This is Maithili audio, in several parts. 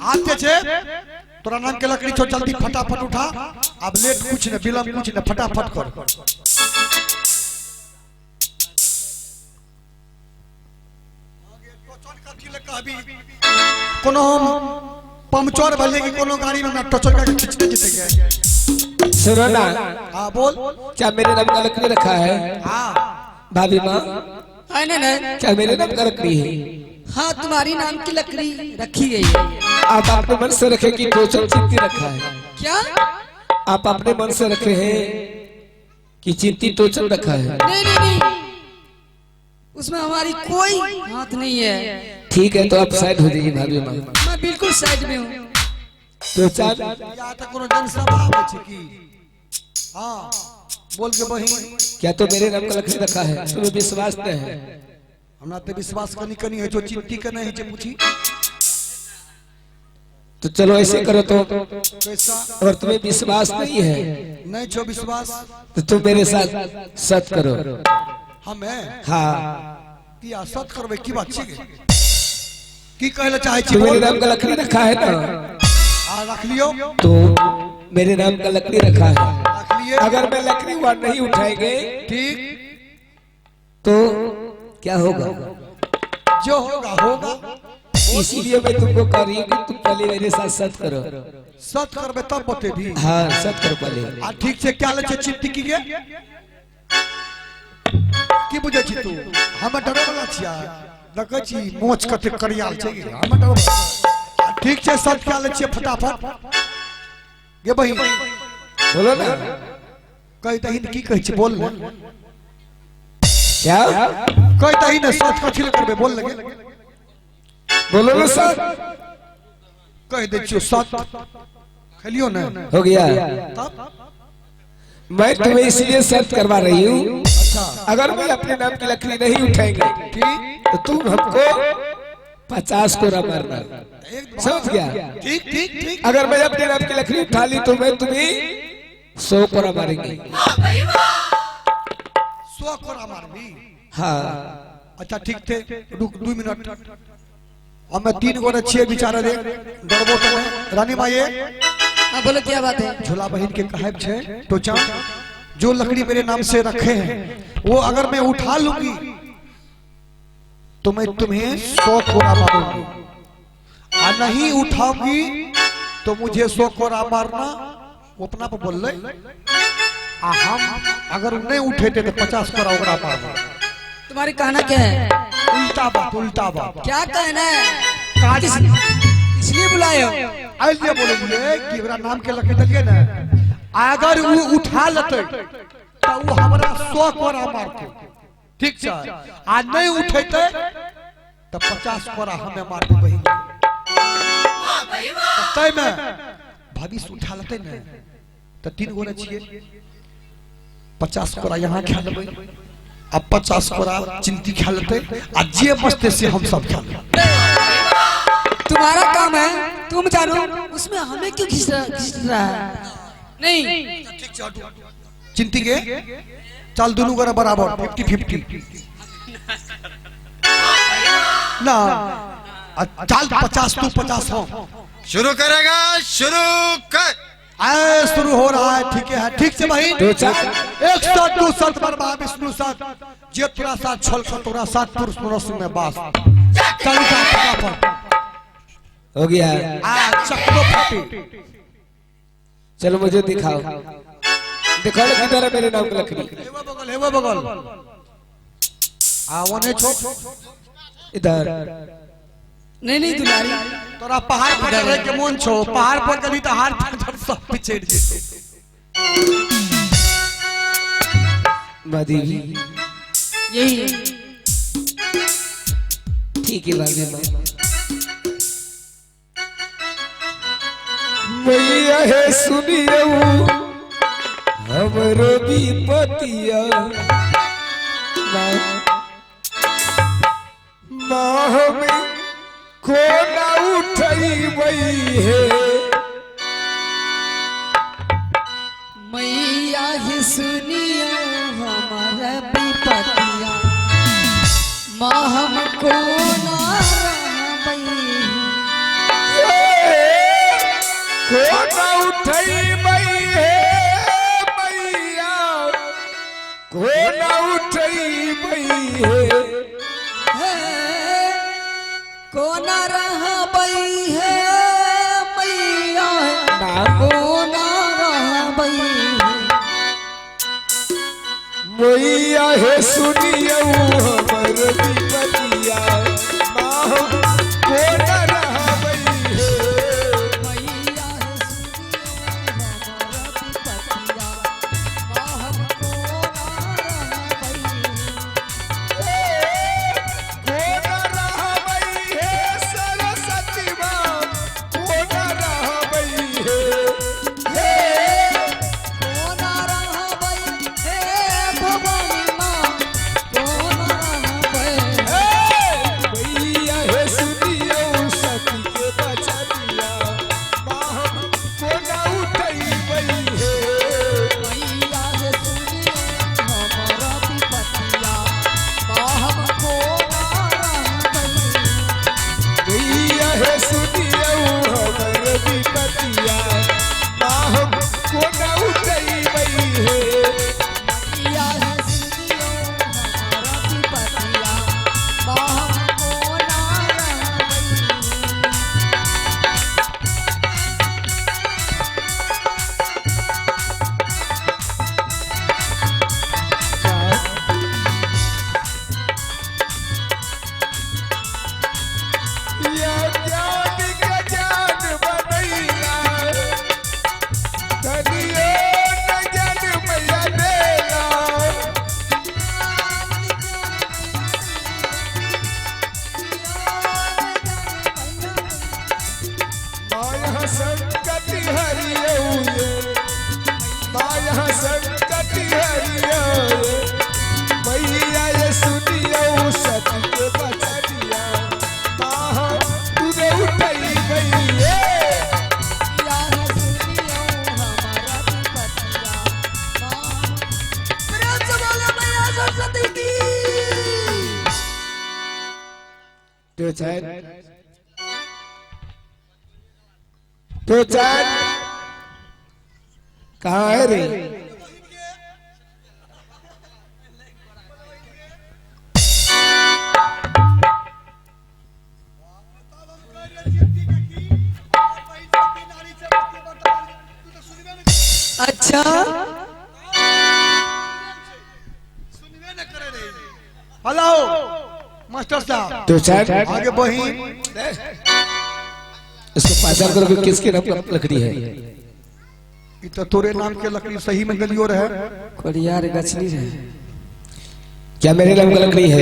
आब जे छै तोरा नाम के लकड़ी छौ, जल्दी फटाफट उठा। अब लेट कुछ नहीं, विलंब कुछ नहीं, फटाफट कर। कोनो हम पंचर भले कि कोनो गाड़ी में हमरा टचर करके खींचते जेते गए। सुनो ना। हाँ बोल। क्या मेरे नाम का लकड़ी रखा है? हाँ। भाभी माँ। है ना ना? क्या मेरे नाम का लकड़ी है? हाँ, तुम्हारी नाम की लकड़ी रखी गई है। आप अपने मन से रखे कि टोचन चिंती रखा है? क्या? आप अपने मन से रखे हैं कि चिंती टोचन रखा है? नहीं नहीं नहीं, उसमें हमारी कोई हाथ नहीं है। ठीक है, तो आप साइड हो जाइए भाभी माँ। मैं बिल्कुल साइड में हूँ। तो चार या तो कोनो जनसभा आबै छै की? हाँ बोल के बहिन। क्या तो मेरे नाम का लकड़ी रखा है? तुम्हें विश्वास नहीं है? हमरा तो विश्वास कनी कनी है, जो चिंती के नहीं है पूछी। तो चलो ऐसे करो तो, कैसा? अगर तुम्हें विश्वास नहीं है, नहीं छो विश्वास, तो तुम मेरे साथ सत करो। हम है? हाँ। किया सत करबे? की बात छी की कहले चाहे छी? तो मेरे नाम का लकड़ी रखा है ना? हाँ रख लियो। तो मेरे नाम का लकड़ी रखा है, रख लिए। अगर मैं लकड़ी वहां नहीं उठाएंगे ठीक, तो क्या होगा? जो होगा होगा। इसीलिए मैं तुमको कह रही हूँ कि तुम पहले मेरे साथ सत करो। सत करबे तब बतेबी। हाँ सत करो पहले। आ ठीक से क्या ले छे चिंती की गे? की बुझे छी तू? हम डरे वाला छिया, देखै छी मोच कते करियाल छै गे, हम डरे वाला। ठीक छै सत क्या ले छियै फटाफट गे बहिन। बोलो ना। कहि दही की कहै छी बोल ने। क्या कहि दही ने सत कथी ले करबे बोल लगे। बोलो ना सत। कहि दै छियो सत खेलियो ने। हो गया। तब मैं तुम्हें इसलिए शर्त करवा रही हूँ। अच्छा। अगर मैं अपने नाम की लकड़ी नहीं उठाएंगे ठीक, तो तुम हमको 50 कोरा मारना। समझ गया? ठीक ठीक ठीक। अगर मैं अपने नाम की लकड़ी उठा ली तो मैं तुम्हें 100 कोरा मारेंगे। 100 कोरा मारबी? हाँ। अच्छा ठीक थे, रुक 2 मिनट। हम 3 गोरे छियै बेचारा रे, डरबो तो नहीं। रानी माये। हाँ बोलो क्या बात है? झोला बहन के कहब छे टोचा, जो लकड़ी मेरे नाम से रखे हैं वो अगर मैं उठा लूंगी तो मैं तुम्हें 100 कोरा मारूंगी, और नहीं उठाऊंगी तो मुझे 100 कोरा मारना। वो अपना पर बोल ले। आ हम अगर नहीं उठेते तो 50 कोरा ओकरा मारना। तुम्हारी कहना क्या है? उल्टा बात, उल्टा बात। क्या कहना है? इसलिए बुलाए हो? इसलिए बोलिए कि ओकरा नाम के लकड़ी दलिए ना, अगर वो उठा लेते तो वो हमरा 100 कोरा मारते। ठीक छै? आ नहीं उठेते तो 50 कोरा हमें मारते बहिन। तै में भविष्य उठा लेते ने तो 3 गोरे छियै, 50 कोरा यहाँ खा लेबै, अब 50 कोरा चिंती खा लेते, आ जे बचते से हम सब खा लेबै। तुम्हारा काम है, तुम जानो, उसमें हमें क्यों खींच रहा है? नहीं ठीक छै, चिंती के चल दोनों गोरा बराबर 50-50 ना। चल 50 तू 50 हो। शुरू करेगा, शुरू कर। आए शुरू हो रहा है। ठीक है ठीक से भाई। 1 साथ 2 साथ बर्बाद विष्णु साथ, जे तोरा साथ छल कर तोरा साथ पुरुष मनुष्य में बास। चल फटाफट। हो गया। आ चक्रो फाटी। चलो मुझे दिखाओ, दिखाओ किधर है मेरे नाम की लकड़ी। हेवा बगल, हेवा बगल। आ वने छो इधर। नहीं नहीं दुलारी, तोरा पहाड़ पर चढ़े के मन छो, पहाड़ पर गली तो हार पर सब पिछड़ जेतो। मादेवी यही ठीक है भाभी माँ। मैया है सुनियो हमरो विपतिया, माँ हमें कोना उठैबै हे। मैया ही सुनियो हमारा विपतिया, माँ हमको ना रहबै। कोना उठैबै हे मैया, कोना उठैबै हे, कोना रहबै हे मैया, कोना रहबै मैया हे सुनियौ हमर विपतिया, माँ कोना रहबै हे मैया हे सुनियौ हमर विपतिया, माँ कोना रहबै कोना रहबै हे सरस्वती माँ, कोना रहबै हे, कोना रहबै हे भवानी माँ, कोना रहबै मैया हे सुनियौ सती के बचनिया, माँ कोना उठैबै हे, मैया हे सुनियौ हमर विपतिया, माँ कोना रहबै मैया हे सुनियौ हमर विपतिया, माँ कोना उठैबै हे, मैया हे सुनियौ हमर विपतिया, माँ कोना रहबै। या ज्ञान के ज्ञान बनैला, कनियो न ज्ञान मैया देला, माया संकट हरियौ ये, माया संकट हरियौ ये, मैया ये सुनियौ सती के बचनिया, माँ तुरे उठैबै ये, मैया हे सुनियौ हमर विपतिया, माँ प्रेम से बोलो मैया सरस्वती की। तो चैन कहाँ है रे? अच्छा हेलो मास्टर साहब, तो चैन आगे बहिन इसको पहचान करो कि किसके नाम का लकड़ी है। ई तो तोरे नाम के लकड़ी सही में गलियो रहे। कोरियार गछली रहे। क्या मेरे नाम का लकड़ी है?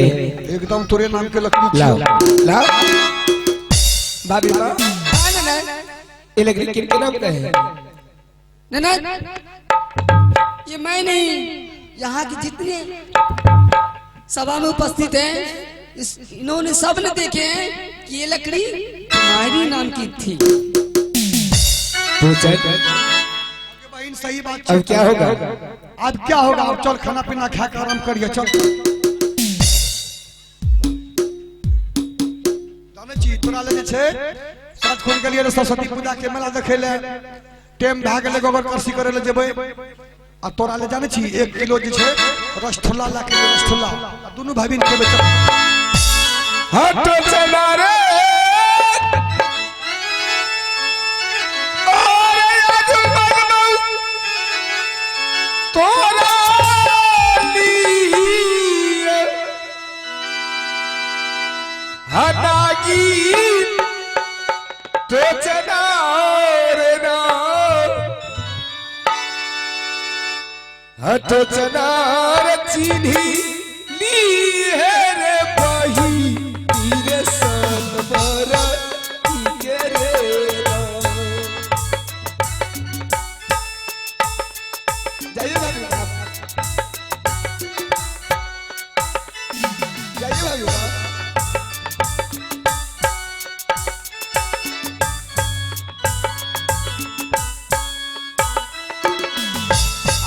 एकदम तोरे नाम के लकड़ी। लाओ लाओ भाभी माँ, ये लकड़ी किनके नाम का है? ना ना ये मैं नहीं, यहाँ के जितने सभा में उपस्थित हैं इन्होंने सब ने देखे हैं कि ये लकड़ी तुम्हारी नाम की थी। तो चैन बहिन सही बात। अब क्या होगा? अब क्या होगा? अब चल खाना पीना खा कर आराम करिए। चल जाने छी तोरा ले जे छे सात खून के लिए सरस्वती पूजा के मेला देखे ले टेम भए गेलै, गोबर करसी करे ले जेबै। आ तोरा ले जाने छी 1 किलो जे छे रसठुल्ला ला के रसठुल्ला दुनू भाई बहिन खेबै। चल हट चला रे तोरा लिए हटागी तो चला रे ना, हट चला रे चिन्ही ली है रे बही रे सनबर के रे। जाइए भाभी आप, जाइए भाभी आप।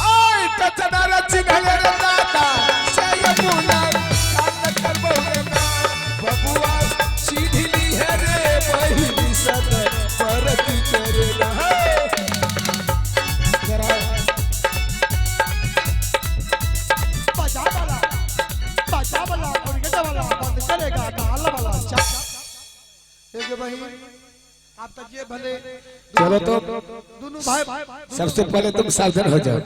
आय टचना रचिन रे दादा से यमुना कान आप तो जे भले। चलो तो दोनों भाई सबसे पहले तुम सावधान हो जाओ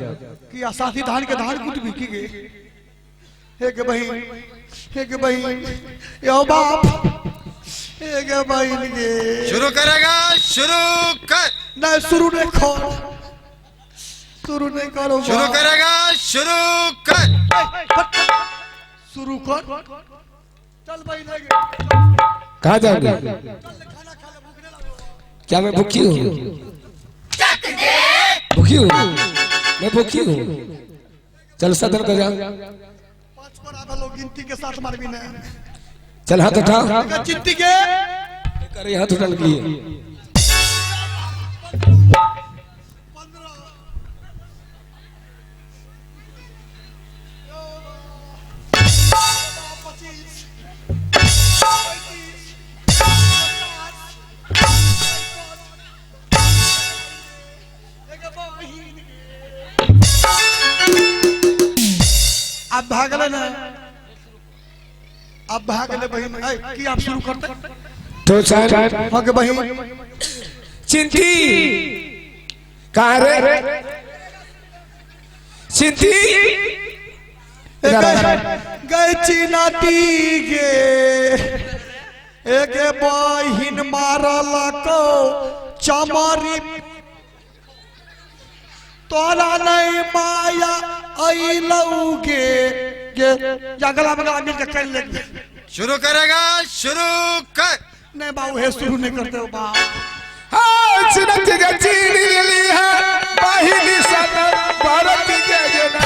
कि साथी धान के धान कुट भी की गए। हे के बहिन, हे के बहिन, यो बाप, हे के बहिन के। शुरू करेगा, शुरू कर। नहीं शुरू नहीं कर, शुरू नहीं करो। शुरू करेगा, शुरू कर, शुरू कर। चल बहिन, कहाँ जाओगे? क्या मैं भूखी हूँ? भूखी हूँ मैं, भूखी हूँ। चल सदन कर जाओ। 5 पर आधा लोग गिनती के साथ मारबी ने। चल हाथ उठा। चिंती के अरे हाथ उठा लगी। 15 25 35 50। अब भागले ना, अब भागले बहिन। की आप शुरू करते तो शायद हाँ के बहिन। चिंती कहाँ रे? चिंती गए चिनाती गे, एक बहिन मारल को चमरी, तोरा नहीं माया अइलौगे गे। या गला बगला मिल के कर ले। शुरू करेगा, शुरू कर। नहीं बाबू हे शुरू नहीं करते हो बाप। हाँ चिनती के चीनी ली है बाहिनी सत भारत के जना।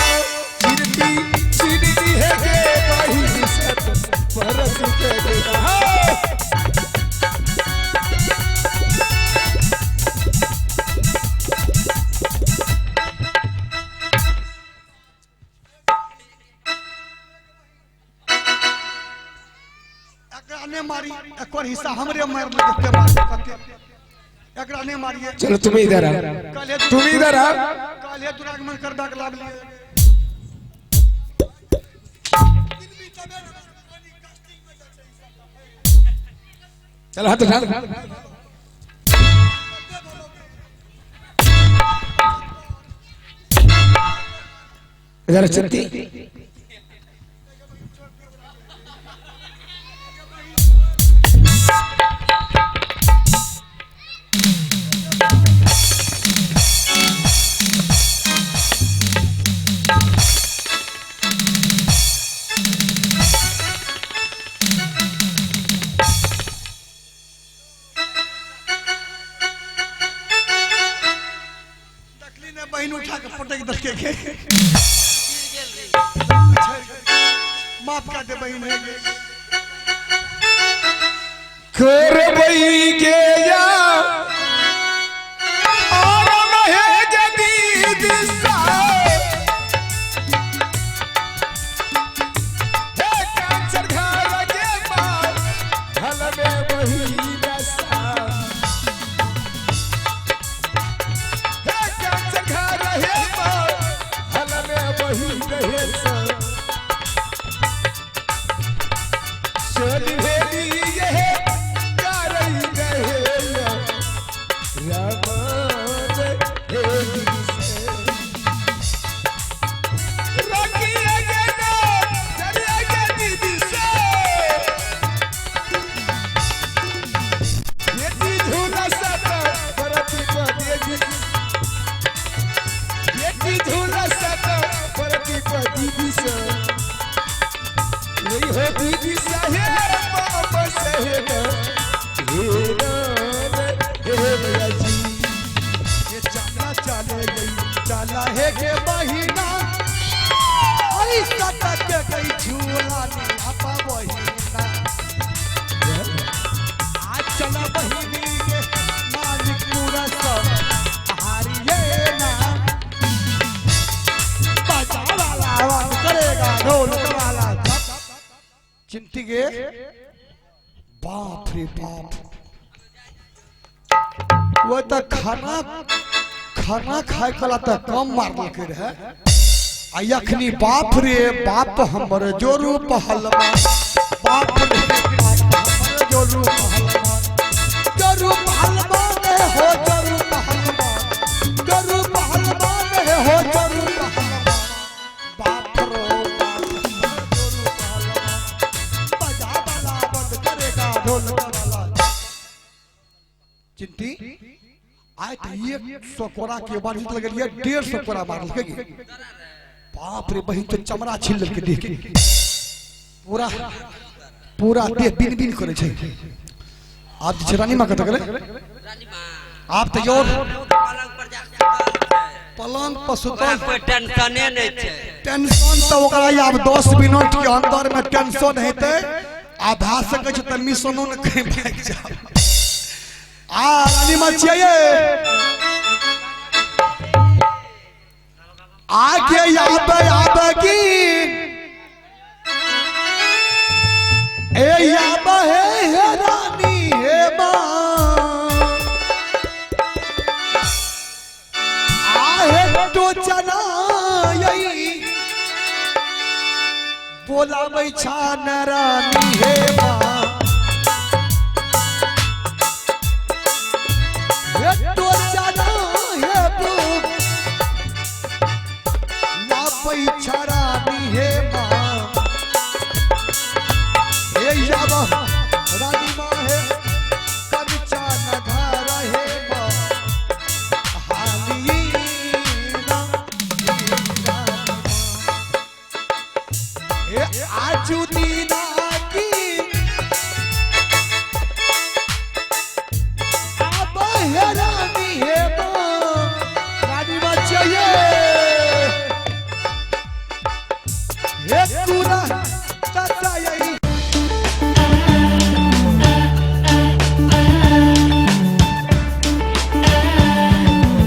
चिनती चीनी है के बाहिनी सत भारत के जना। मारी एक और हिस्सा हमरे मार लगते मार कते, एकरा नहीं मारिए। चलो तुम इधर आओ, तुम इधर आओ। काले दुरागमन कर दाग लाग लिए। चलो हाथ उठा। इधर चिंती। बहन उठा के पटक दलके के माफ कर दे बहन है करबई के या और महे जदीद सा हे कांचर घर के पार हल में बही नसा हे कांचर घर हे पार हल में बही रहे सा सोनी भेली ये चला है के महीना आई सटक गई झूला ने आपा बहिना आज चला बहिनी के मालिक पूरा सब हारिए ना बजा वाला आवाज करेगा ढोल वाला चिंती के बाप रे बाप वो तो खाना खाना खाए कला तो कम मारलकै रहे आ अखनी बाप रे बाप हमर जोरू पहलवान बाप रे बाप हमर जोरू पहलवान जोरू पहलवान। चिंटी आय तो 100 कोड़ा के बाद जीत लगलिए 150 कोड़ा मारलकै गे। बाप रे बहिन तो चमड़ा छील लेलकै देह के, पूरा पूरा देह बिन बिन करे छै। आब जे छै रानी माँ कतऽ गेलै? आब तऽ your पलंग पर सुतल, कोई टेंशने नहीं छै। टेंशन तऽ ओकरा आब 10 मिनट के अंदर में टेंशन हेतै आ भए सकै छै तऽ मिशनो ने कहीं भागि जाओ। आ रानी माँ छियै आगे आबे आबे की ए आबे हे हे रानी हे माँ आहे तो चना बोलाबै छान रानी हे माँ हे तो चना हे बोलाबै छा रानी हे माँ हे याबा रानी माँ हे कविचा न घर हे माँ हाली ना हे आजू दीना की आब हे रानी हे माँ रानी माँ चाहिए हे पूरा